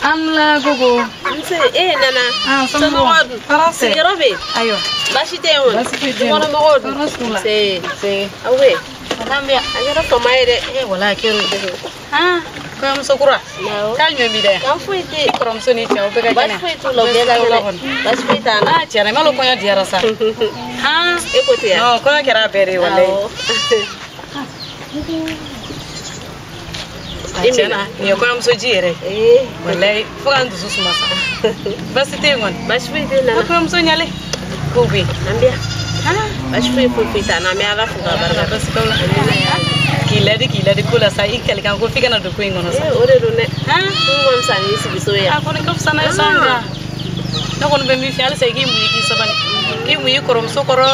Amla gogo. Nse nana. Ah, somɔgɔw dun? Tɔɔrɔ tɛ. Sigiyɔrɔ bɛ yen? Ayiwa. Baasi tɛ yen o. Baasi foyi tɛ yen. Dukɔnɔmɔgɔw dun? Tɔɔrɔ t'u la. Nse. Nse. Aw bɛ yen? Ala bɛ yan. A kɛra fama ye dɛ. Wala a kɛra o. Ah, kɔɲɔmuso kura. Awɔ. K'a ɲɔ b'i dɛ. Kan foyi tɛ yen. Kɔrɔmuso ni cɛ aw bɛɛ ka kɛnɛ. Baasi foyi t'u la, u bɛɛ ka kɛnɛ. Baasi foyi t'an na. Ah, tiɲɛna i m'a dɔn kɔɲɔ diyara sa. Han. E ko ten yan? Non, kɔɲɔ kɛra a bɛɛ de ye walayi. Awɔ. A tiɲɛna nin ye kɔɲɔmuso ji yɛrɛ ye. Walayi fo k'an dusu suma sa. Baasi tɛ yen kɔni. Baasi foyi tɛ yen nana. A kɔɲɔmuso ɲalen. Kow bɛ yen. An bɛ yan. Baasi foyi foyi foyi t'an na, an bɛ Ala fo k'a barika da. Baasi t'aw la. K'i ladi ko la sa, i kalikan ko f'i kana don ko in kɔnɔ sa. O de don dɛ. Ko ka fisa n'i sigi so yan. A kɔni ka fisa n'a ye sa nka. Ne kɔni bɛ min f'i ye halisa i k'i muɲu k'i sabali. K'i muɲu i kɔrɔmuso kɔrɔ,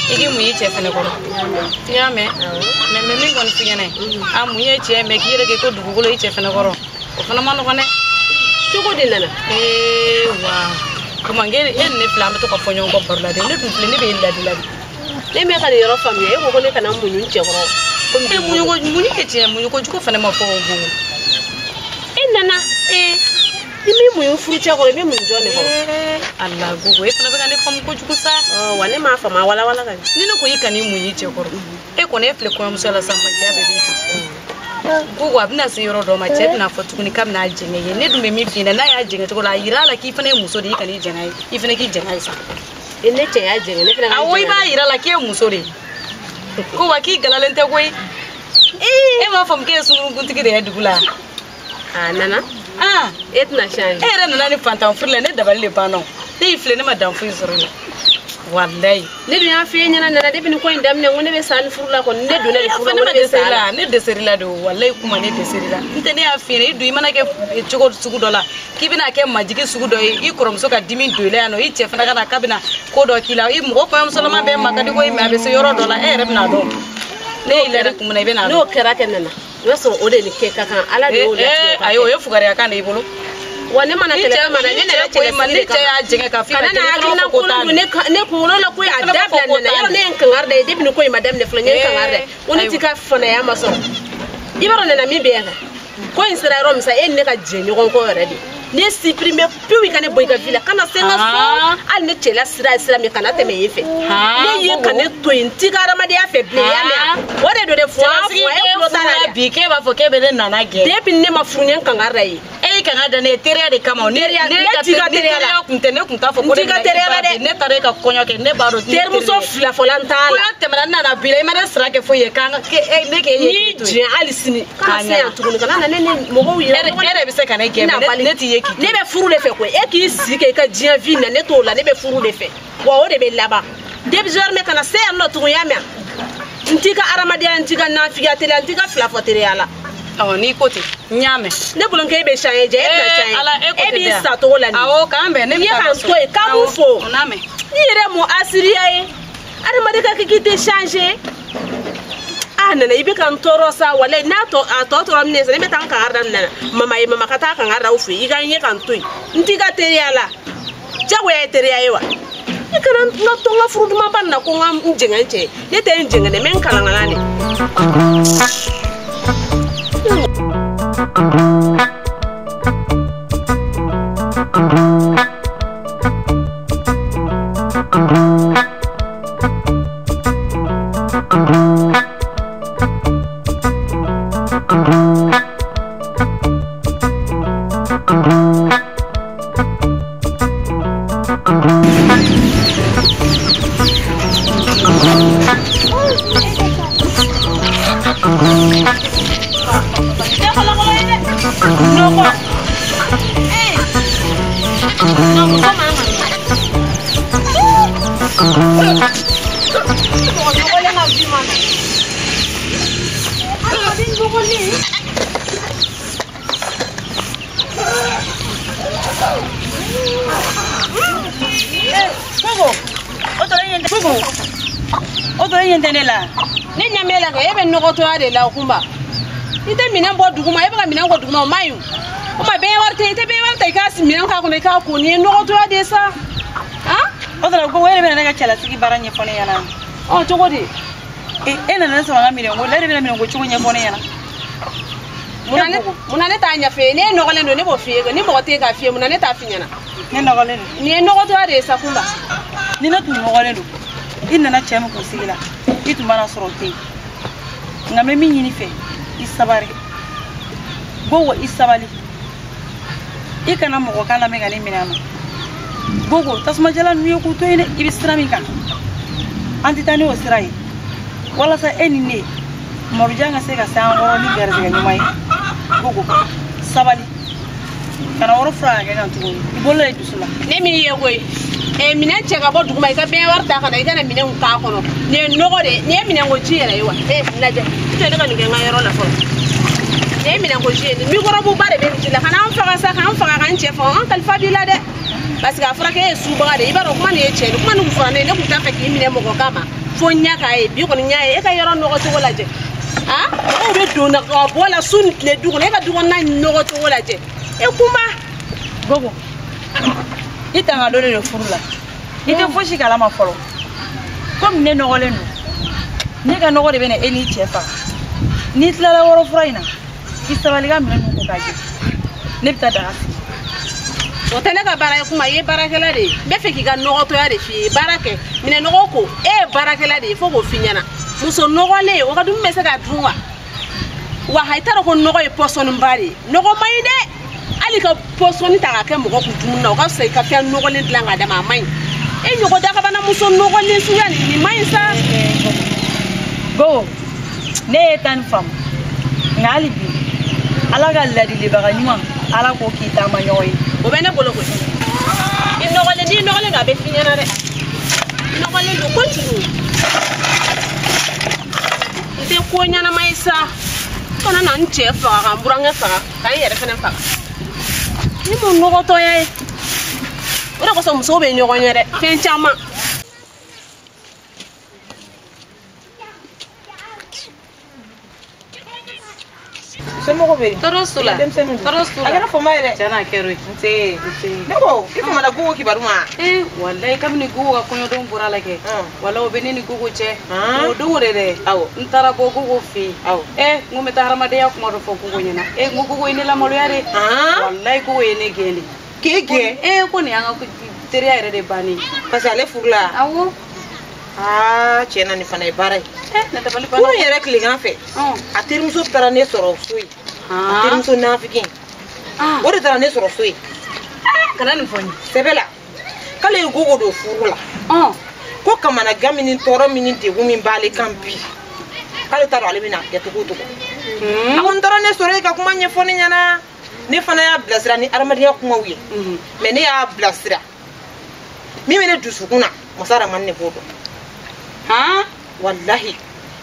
i k'i muɲu i cɛ fɛnɛ kɔrɔ. I y'a mɛn? Mais n bɛ min kɔni f'i ɲɛna, a muɲu ye tiɲɛ mais k'i yɛrɛ kɛ ko dugukolo i cɛ fɛnɛ kɔrɔ. O fana ma nɔgɔn dɛ. Cogo di nana? Wa. Kuma e ni ne filɛ an bɛ to ka fɔ ɲɔgɔn kɔ baro la dɛ. Ne dun filɛ ne bɛ e ladi ladi. Ne mɛ ka nin yɔrɔ faamuya, e ko ko ne kana muɲu n cɛ kɔrɔ. Muɲu kɛ tiɲɛ, muɲu kojugu fana ma fɔ o gogo. E nana. I m'i muɲu furucɛ kɔrɔ, i bɛ muɲu jɔn de kɔrɔ? Ala gogo, e fana bɛ ka ne faamu kojugu sa. Wa ne m'a faamu, a walawala ka ɲɛ. Ni ne ko i kan'i muɲu i cɛ kɔrɔ, e kɔni e filɛ kɔɲɔmuso la sisan, majiya bɛɛ b'i kan. Gogo, a bɛna se yɔrɔ dɔ ma, cɛ bɛna fɔ tuguni k'a bɛna jɛngɛ ye. Ne dun bɛ min f'i ɲɛna, n'a y'a jɛngɛ cogo la, a yira a la k'i fana ye muso de ye, i kan'i jɛngɛ a ye, i fana k'i jɛngɛ a ye sa. Ne cɛ y'a jɛngɛ, ne fana ka jɛngɛ. Awɔ, i b'a yira a la k'e ye muso de ye. Ko wa k'i galalen tɛ koyi. E m'a faamu k'e ye sunkurukuntigi de ye dugu la. A nana. E tɛna changer. E yɛrɛ nana ni fantan furu la, ne dabali de banna o. Ne y'i filɛ, ne ma dan foyi sɔrɔ i la. Walayi. Ne dun y'a f'i ɲɛna nana depuis ni ko in daminɛ, n ko ne bɛ sa ni furu la kɔni, ne donna nin furu la, n ko ne bɛ sa la. Ne dɛsɛr'i la de o, walayi kuma ne dɛsɛr'i la. N tɛ ne y'a f'i ɲɛna, i dun i mana kɛ cogo sugu dɔ la, k'i bɛna kɛ majigi sugu dɔ ye, i kɔrɔmuso ka dimi don i la yan nɔ, i cɛ fana ka na k'a bɛna ko dɔ k'i la, i mɔgɔ kɔɲɔmusolama bɛɛ ma ka di koyi, mais a bɛ se yɔrɔ dɔ la, e yɛrɛ bɛna dɔn. Ne y'i ladi kun min na, i bɛna dɔn. N'o kɛra kɛ nana, i b'a sɔrɔ o de ni kɛ ka kan, Ala de y'o latigɛ. Ayi, o ye fugariya kan de i bolo. Wa ne mana kɛlɛ ma na, ne nana cɛlasigi de kama. Ni cɛ y'a jɛngɛ ka f'i ma, kana na hakilina kolon don ne kunkolo la koyi, a dabila nana. Yɔrɔ ne ye n kangari da ye depuis ni ko in ma daminɛ fɔlɔ, n ye n kangari da ye. Ko ne t'i ka fanaya ma sɔrɔ. I b'a dɔn nana min bɛ yan kan. Ko in sera yɔrɔ min sa, e ni ne ka jɛ ɲɔgɔn kɔ yɛrɛ de. Ne supprimer pewu i ka ne bɔ i ka vie la, kana se n ka so. Hali ne cɛla sira ye sira min, kana tɛmɛ yen fɛ. Ne ye ka ne to yen, n t'i ka hadamadenya fɛ bilen, i y'a mɛn wa? O de don dɛ, fo a fo e tulo t'a la dɛ. Bi k'e b'a fɔ k'e bɛ ne nana gɛn. Depuis ne ma furu, n ye n kangari da ye. E y'i kangari da ne ye teriya de kama o. Ne t'i ka teriya la. Kun tɛ, ne kun t'a fɔ ko ne t'i ka teriya la dɛ. Ne taara e ka kɔɲɔ kɛ, ne b'a dɔn. Terimuso fila fɔla n t'a la. Kɔɲɔ tɛmɛna, n nana bi la, i ma ne sira kɛ foyi ye k'an ka ne k'e ye k'i to yen. N'i jɛn hali sini, kana se yan tuguni, kana na ne ni mɔgɔw yira. E yɛrɛ bɛ se ka ne gɛn, mais ne t'i ye k'i to yen. Ne bɛ furu de fɛ koyi, e k'i sigi kɛ i ka diɲɛ vie na, ne t'o la, ne bɛ furu de fɛ. Wa o de bɛ laban. Désormais kana se yan nɔ tuguni, i y'a mɛn? N t'i ka hadamadenya, n t'i ka nafigiya teriya, n t'i ka fila fɔ teriya la. N'i ko ten, n y'a mɛn. Ne bolo k'e bɛ changer, e tɛna changer. Ala, e ko E ten b'i dɛ. sa cogo la nin. Awɔ, k'an bɛn, ne bɛ taa I ye k'an so. to yen, k'an b'u fo. O n'a mɛn. N'i yɛrɛ mun asiriya ye, adamaden ka kɛ k'i tɛ changer. A nana i bɛ ka n tɔɔrɔ sa, walayi n'a tɔ a tɔ tora min ye sa, ne bɛ taa n kangari da nana. Mama ye mama ka taa kangari da aw fɛ yen, i ka n ye ka n to yen. N t'i ka teriya la. Jagoya ye teriya ye wa? I kana n ka to n ka furu dumanba nin na ko n ka n jɛngɛ n cɛ ye. Ne tɛ n jɛngɛ dɛ, n bɛ n kalankalan de. Ne ɲɛ b'e la kɛ, e bɛ nɔgɔtɔya de la o kunba. I tɛ minɛn bɔ duguma, e bɛ ka minɛn bɔ duguma, o man ɲi o. O ma bɛɛ wari tɛ, i tɛ bɛɛ wari ta i k'a minɛn k'a kɔnɔ i k'a ko, nin ye nɔgɔtɔya de ye sa. Han? O tɔ la ko e yɛrɛ bɛna ne ka cɛlasigi baara ɲɛfɔ ne ɲɛna. Ɔ cogo di? E nana ne sɔrɔ n ka minɛnko la, e de bɛna minɛnko cogo ɲɛfɔ ne ɲɛna. Munna ne t'a ɲɛfɔ e ye? Ne nɔgɔlen don, ne b'o f'i ye. Ni mɔgɔ tɛ k'a f'i ye, munna ne t'a f'i ɲɛna? Ne nɔgɔlen don. Nin ye nɔgɔtɔya de ye sa Kunba. Ni ne tun nɔgɔlen don, i nana cɛ min kunsigi la, i tun b'a sɔrɔ o tɛ yen. Nka n bɛ min ɲini fɛ, i sabari. Gogo, i sabali. I kana mɔgɔ kan lamɛn ka ne minɛ a ma. Gogo, tasumajala ninnu ye k'u to yen dɛ, i bɛ sira min kan. An tɛ taa ni o sira ye. Walasa e ni ne, Marujan ka se ka se an kɔrɔ ni garisɛgɛ ɲuman ye. Gogo, sabali. Kana yɔrɔ fura ka kɛ kan tuguni. I bolo ye dusu la. Ne min ye koyi. Minɛn cɛ ka bɔ duguma, i ka bɛn wari ta ka na, i kana minɛnw k'a kɔnɔ. Nin ye nɔgɔ de ye, nin ye minɛnko ji yɛrɛ ye wa? Lajɛ. I tɛ ne ka nin kɛ n ka yɔrɔ la fɔlɔ. Nin ye minɛnko ji ye, nin mikɔrɔbuba de bɛ nin ji la. Kana an faga sa, k'an faga k'an cɛ faga, an kalifa b'i la dɛ. Parce que a fɔra k'e ye subaga de ye, i b'a dɔn kuma nin ye tiɲɛ ye, kuma nin kun fɔra ne ye, ne kun t'a fɛ k'i minɛ mɔgɔ kama. Fo n ɲɛ k'a ye, bi kɔni n y'a ye, e ka yɔrɔ nɔgɔ cogo lajɛ. Mɔgɔw bɛ don na ka bɔ la su ni tile du kɔnɔ, e ka du kɔnɔna nɔgɔ cogo lajɛ. E Kunba. Gogo, i tanga dɔ de don furu la. I tɛ fosi kalama fɔlɔ. Komi ne nɔgɔlen don, ne ka nɔgɔ de bɛ na e n'i cɛ faga. N'i tilala wɔrɔ fura in na, i sabali ka minɛn ninnu ko k'a jɛ. Ne bɛ taa daga sigi. O tɛ ne ka baara ye Kuma, i ye baarakɛla de ye. N bɛ fɛ k'i ka nɔgɔtɔya de f'i ye. Baara kɛ, minɛ nɔgɔ ko, e ye baarakɛla de ye, fo k'o f'i ɲɛna. Muso nɔgɔlen, o ka dumuni bɛ se ka dun wa? Wa i t'a dɔn ko nɔgɔ ye pɔsɔniba de ye. Nɔgɔ man ɲi dɛ. Hali ka pɔsɔni ta k'a kɛ mɔgɔ kun dumuni na, o ka fisa i ka fɛn nɔgɔlen dilan k'a d'a ma, a man ɲi. E ɲɔgɔn dakabana muso nɔgɔlen suguya nin, nin man ɲi sa. Gogo, ne ye ta nin faamu. Nka hali bi, Ala ka ladilibaga ɲuman, Ala k'o k'i taama ɲɔgɔn ye. O bɛ ne bolo koyi. I nɔgɔlen, n'i nɔgɔlen don, a bɛ f'i ɲɛna dɛ. I nɔgɔlen don kojugu. N tɛ ko ɲɛnama ye sa. N kana na n cɛ faga, ka n burankɛ faga, ka n yɛrɛ fɛnɛ faga. Ni mun nɔgɔtɔya ye. O de kosɔn musow bɛ ɲɔgɔn ɲɛ dɛ, fɛn caman. Somɔgɔw bɛ di? Tɔɔrɔ s'u la. Denmisɛnninw dun? Tɔɔrɔ s'u la. A kɛra fama ye dɛ. Tiɲɛna a kɛra o ye. Nse. Ne ko i famana Gogo kibaru ma. Walayi kabini Gogo ka kɔɲɔdon bɔra la kɛ. Walayi o bɛ ne ni Gogo cɛ. Han. O don o de dɛ. Awɔ. N taara bɔ Gogo fɛ yen. Awɔ. N ko n bɛ taa hadamadenya kuma dɔ fɔ Gogo ɲɛna. N ko Gogo ye ne lamaloya de. Han. Walayi Gogo ye ne gɛn de. K'e gɛn? Ko nin y'an ka teriya yɛrɛ de bannen. Parce que ale furula. Awɔ. Aa, tiɲɛ na nin fana ye baara ye. Ne dabali banna. Kunun yɛrɛ tilegan fɛ. A terimuso taara ne sɔrɔ so yen. A terimuso nafigi. O de taara ne sɔrɔ so yen. Kana nin fɔ n ye. Sɛbɛ la, k'ale ye Gogo don furu la. Ko kamanagan min ni tɔɔrɔ min ni degun min b'ale kan bi, k'ale t'a dɔn ale bɛna kɛ cogo o cogo. A ko n taara ne sɔrɔ yen ka kuma ɲɛfɔ ne ɲɛna. Ne fana y'a bilasira ni adamadenya kumaw ye. Mais ne y'a bilasira. Min bɛ ne dusukun na, masa Ramani ne b'o dɔn. Walahi.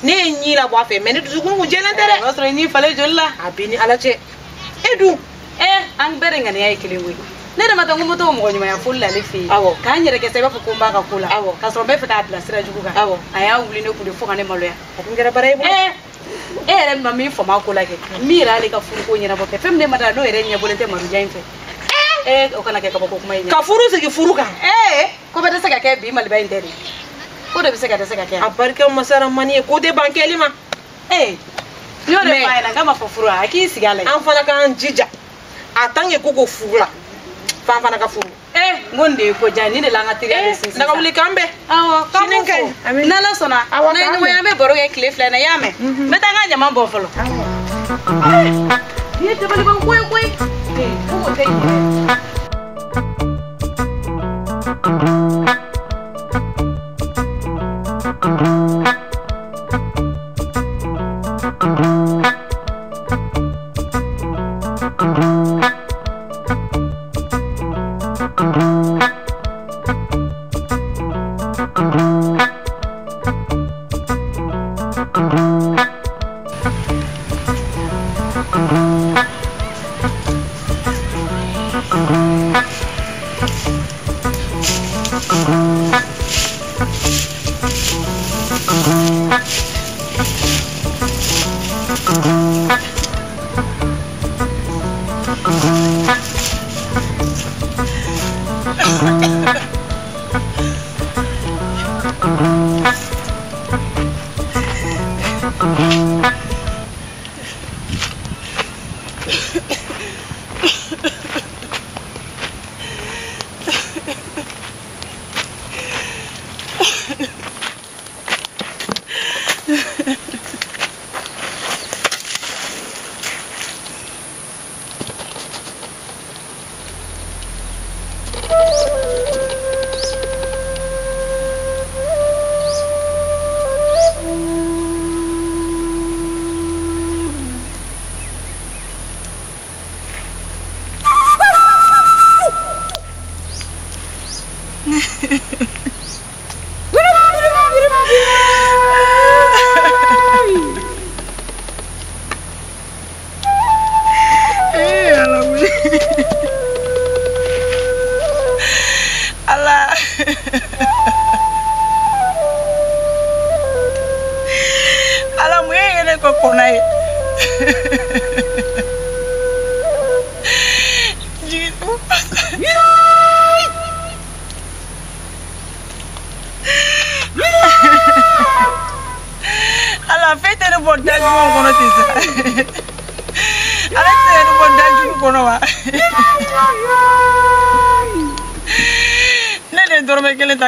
Ne ye ɲi labɔ a fɛ, mais ne dusukun kun jɛlen tɛ dɛ. O y'a sɔrɔ i ɲi falen joli la. A b'i ni Ala cɛ. E dun? An bɛɛ de ŋaniya ye kelen koyi. Ne de ma taa n ko n bɛ t'o mɔgɔ ɲumanya foli la ale fɛ yen. Awɔ. K'an yɛrɛ kɛ sa i b'a fɔ ko n b'a ka ko la. Awɔ. K'a sɔrɔ n bɛ fɛ k'a bila sira jugu kan. Awɔ. A y'a wuli ne kun de fo ka ne maloya. A dun kɛra baara ye bolo. E yɛrɛ ma min faamu a ko la kɛ. Min yɛrɛ y'ale ka furuko ɲɛnabɔ kɛ. Fɛn min ne ma da n'o yɛrɛ ɲɛbɔlen tɛ Marujan in fɛ. O kana kɛ kabako kuma ye. Ka furu sigi furu kan. Ko bɛɛ tɛ se ka kɛ bi Maliba in tɛ de. Ko de bɛ se ka dɛsɛ ka kɛ. A barika masa Ramani ye, ko tɛ ban kɛli ma. N y'o de f'a ɲɛna, n k'a ma fɔ furu a k'i sigi a la. An fana k'an jija. A tant que ko ko furu la, f'an fana ka furu. N ko nin de ye ko diya ye, nin de la an ka teriya bɛ sinsin. Daga wuli k'an bɛn. Awɔ, k'an Sini b'u ka ɲi. fo. N'Ala sɔnna, Awɔ, n'an ye k'an ɲɔgɔn ye, bɛn. an bɛ baro kɛ tile fila in na, i y'a mɛn? N bɛ taa n ka ɲaman bɔ fɔlɔ. Awɔ. Nin ye dabaliban ko ye koyi. Ko o tɛ ɲɛ.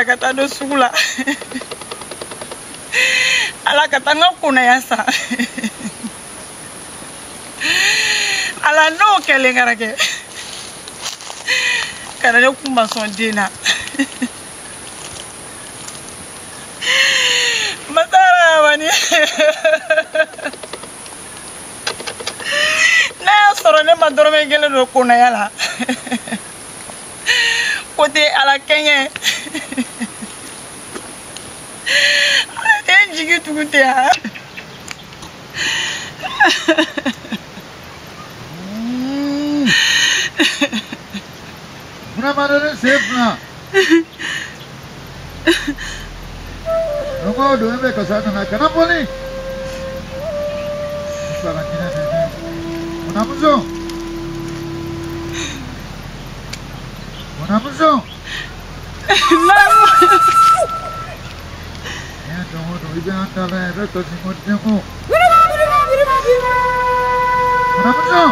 Ka taa don sugu la ala ka taa n ka kunnaya san ala n'o kɛlen kɛra kɛ ka na ne kun ma sɔn den na masaramani n'a y'a sɔrɔ ne ma dɔrɔmɛ kelen don kunnaya la ko tɛ ala kɛɲɛ jigi tugu tɛ yan. Bunamaden sen fila. Don o don e bɛ kasa nana kana bɔli. N fa ka jinɛ nɛnɛ. Munamuso. Munamuso. Naamu. I bɛ an ta la i bɛ kasi ko denko. Munamuso.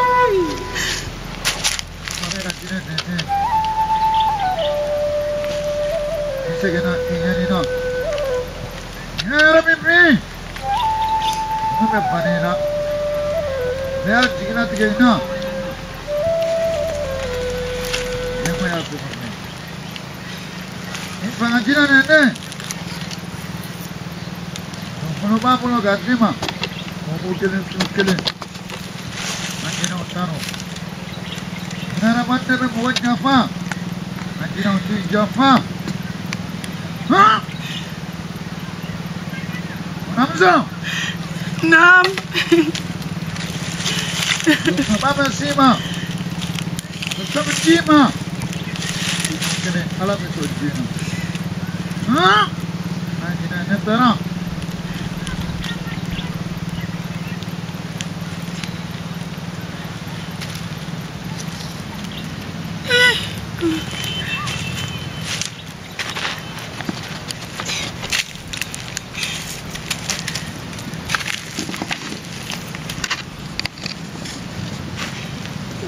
N bɛ ka jinɛ nɛnɛ. N sɛgɛnna i ɲani na. Hinɛ yɔrɔ min bi. N bɛ bana i la. Ne y'a jigilatigɛ i na. Denko y'a ko mɛn. N fa ka jinɛ nɛnɛ. Kɔnɔ b'a bolo k'a d'i ma mɔgɔ kelen su kelen an jinɛw ta nɔ hadamaden bɛ mɔgɔ janfa an jinɛw t'i janfa han munamuso. Naam. Ba bɛ s'i ma muso bɛ d'i ma kelen ala bɛ t'o d'i ma han an jinɛ ne taara.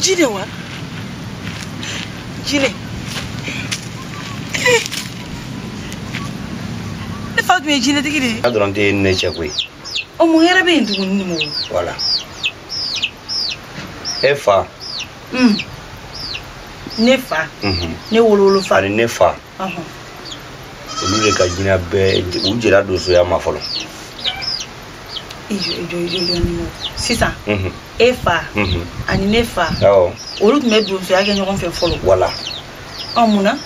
Jinɛ wa? Jinɛ. Ne fa tun ye jinɛtigi de ye. A dɔrɔn tɛ ne cɛ koyi. O mun hɛrɛ bɛ yen tuguni ni mɔgɔ? Voilà. E fa. Ne fa. Ne wolowolo fa. Ani ne fa. Olu de ka jinɛ bɛɛ u jɛra donsoya ma fɔlɔ. I jɔ i jɔ i jɔ ni mɔgɔ. Sisan. E fa. Ani ne fa. Awɔ. Olu tun bɛ donsoya kɛ ɲɔgɔn fɛ fɔlɔ. Voilà. Ɔ mun na?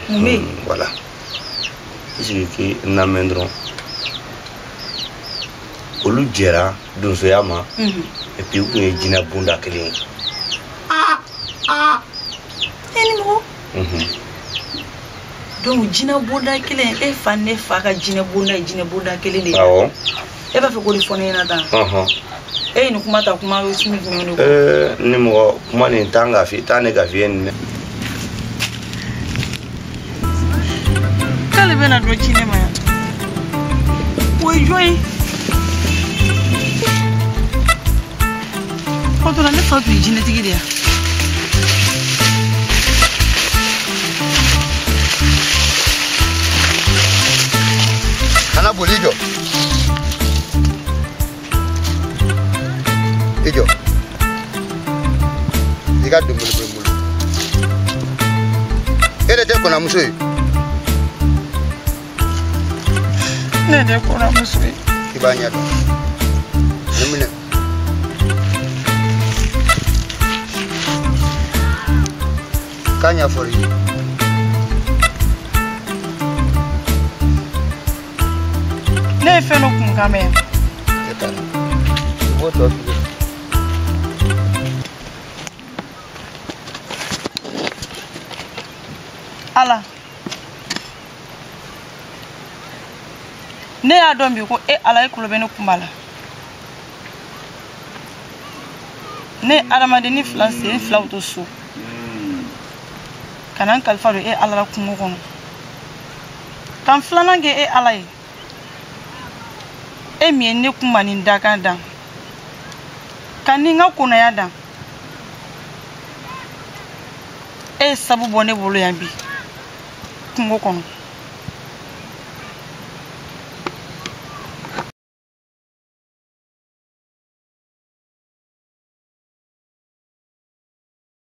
Mun bɛ yen? Voilà. I sigi k'i lamɛn dɔrɔn. Olu jɛra donsoya ma. Et puis u tun ye jinɛ bonda kelen ye. E ni mɔgɔ. Donc jinɛ bonda kelen e fa ne fa ka jinɛ bonda ye jinɛ bonda kelen de ye. Awɔ. E b'a fɛ k'o de fɔ ne ɲɛna tan. E ye nin kuma ta kuma sugu jumɛn de ko? Ni mɔgɔ kuma nin t'an ka f'i t'an ne ka f'i ye nin dɛ. K'ale bɛna dɔ ci ne ma yan. O ye jɔn ye? Fɔtɔ la ne fa tun ye jinɛtigi de ye. Kana boli i jɔ. I jɔ. I ka donbolo bɛ n bolo. E de tɛ kɔnɔmuso ye. Ne de ye kɔnɔmuso ye. I b'a ɲɛ dɔn. Nin minɛ. K'a ɲɛfɔr'i ye. Ne ye fɛn dɔ kunkan mɛn. E t'a la. I b'o tɔ f'i ye. Ala. Ne y'a dɔn bi ko e Ala e kulo bɛ ne kunba la. Ne ye adamadenni fila sen filaw to so. Ka na n kalifa don e Ala la kungo kɔnɔ. Ka n filanan kɛ e Ala ye. E min ye ne kunba ni dakan dan. Ka ni n ka konaya dan. E ye sabu bɔ ne bolo yan bi. Kungo kɔnɔ.